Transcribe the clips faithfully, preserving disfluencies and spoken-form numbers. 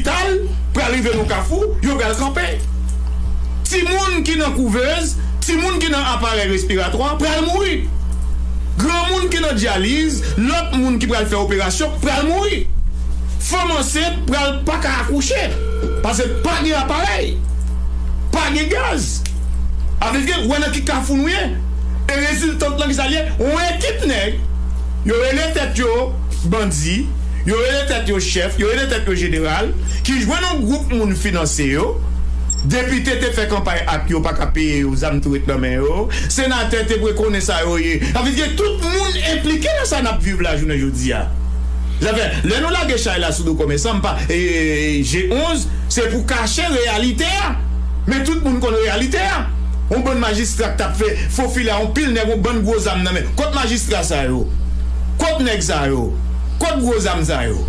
lopital, pral rive nan kafou, yo pral kanpe. Timoun ki nan kouvez, timoun ki nan aparèy respiratwa pral mouri. Granmoun ki nan dyaliz, lòt moun ki pral fè operasyon pral mouri. Fanm ansent pral pa ka akouche. Paske pa gen aparèy. Pa gen gaz. Avèk gen, wè nan ki kafou nou ye. E reziltant lan ki sa l ye? Yon ekip nèg, yo rele tèt yo bandi, yo rele tèt yo chèf, yo rele tèt yo jeneral, ki jwenn yon gwoup moun finanse yo. Depite te fè kanpay ak yo, pa ka peye yo, zam tou ret nan men yo. Senatè te pre konnen sa yo ye. Sa vle di tout moun enplike nan sa n ap viv la jounen jodi a. Zafè, lè nou lage chay la sou do komèsan, m pa, e, e, G onz, se pou kache reyalite a. Men tout moun konn reyalite a. Yon bann majistra k t ap fè fofile a yon pil nèg, yon bann gwo zam nan men. Kot majistra sa yo? Kot nèg sa yo? Kot gwo zam sa yo?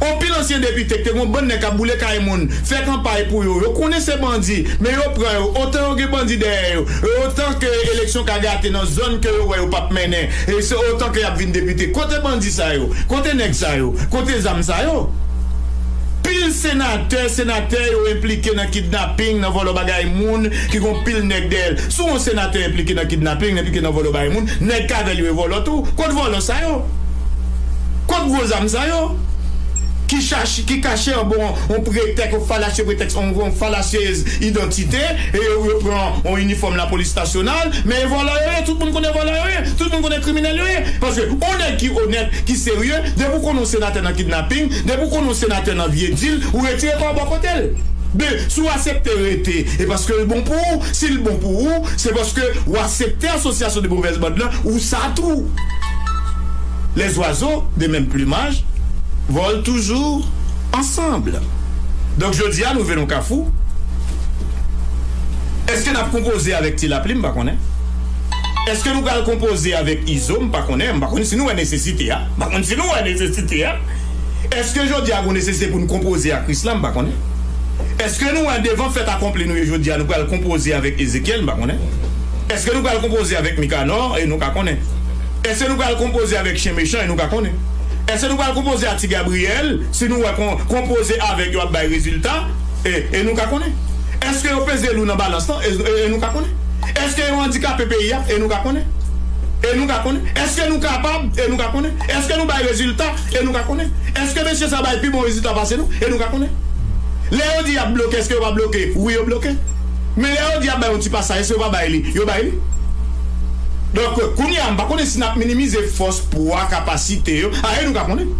Yon pil ansyen depite k te gen yon bann nèg k ap boule kay moun, fè kanpay pou yo. Yo konnen se bandi, men yo pran yo. Otan yo gen bandi dèyè yo, e otan ke eleksyon ka gate nan zòn ke yo wè yo p ap mennen, e se otan ke y ap vin depite. Kote bandi sa yo? Kote nèg sa yo? Kote zam sa yo? Pil senatè, senatè yo enplike nan kidnaping, nan vòlò bagay moun, ki gon pil nèg dèyè l. Si yon senatè enplike nan kidnaping, enplike nan vòlò bagay moun, nèg k avè l yo e vòlò tou. Kot vòlò sa yo? Kot gwo zam sa yo? Ki chache, ki kache anba yon, yon pretèks, yon falasye pretèks, yon, yon falasyez idantite, e yo, yo pran yon inifòm lapolis nasyonal, men e vòlò yo ye, tout moun konnen vòlò yo ye, tout moun konnen kriminèl yo ye. Paske yon nèg ki onèt, ki serye, depi w konnen yon senatè nan kidnaping, depi w konnen yon senatè nan vye dil, ou retire kò w bò kote l. Men, si w aksepte rete, e paske l bon pou ou, si l bon pou ou, se paske w aksepte asosyasyon de movèz band lan, ou sa tou. Les oiseaux de même plumage volent toujours ensemble. Donk, jodi a, nou vin nan kafou. Èske n ap konpoze avèk Ti Lapli? M pa konnen. Èske nou pral konpoze avèk Izo? M pa konnen. M pa konnen si nou wè nesesite a. M pa konn si nou wè nesesite a. Èske jodi a gon nesesite pou n konpoze ak Krislan? M pa konnen. Èske nou wè devan fèt akonpli nou ye jodi a, nou pral konpoze avèk Ezekyèl? M pa konnen. Èske nou pral konpoze avèk Mikanò? E nou ka konnen. Èske nou pral konpoze avèk Chen Mechan? E nou ka konnen. Èske nou pral konpoze ak Ti Gabriyèl? Si nou wè kon, konpoze avèk yo ap bay rezilta? E, e nou ka konnen. Èske yo peze lou nan balans lan? E, e, e nou ka konnen. Èske yo andikape peyi a? E nou ka konnen. E nou ka konnen. Èske nou kapab? E nou ka konnen. Èske nou bay rezilta? E nou ka konnen. Èske mesye sa bay pi bon rezilta pase nou? E nou ka konnen. Lè yo di y ap bloke, èske yo pa bloke? Wi, yo bloke. Men lè yo di y ap bay yon ti pasaj, èske yo pa bay li? Yo bay li. Donk, kounye a, m pa konnen si n ap minimize fòs, pwa, kapasite yo. A, e nou ka konnen.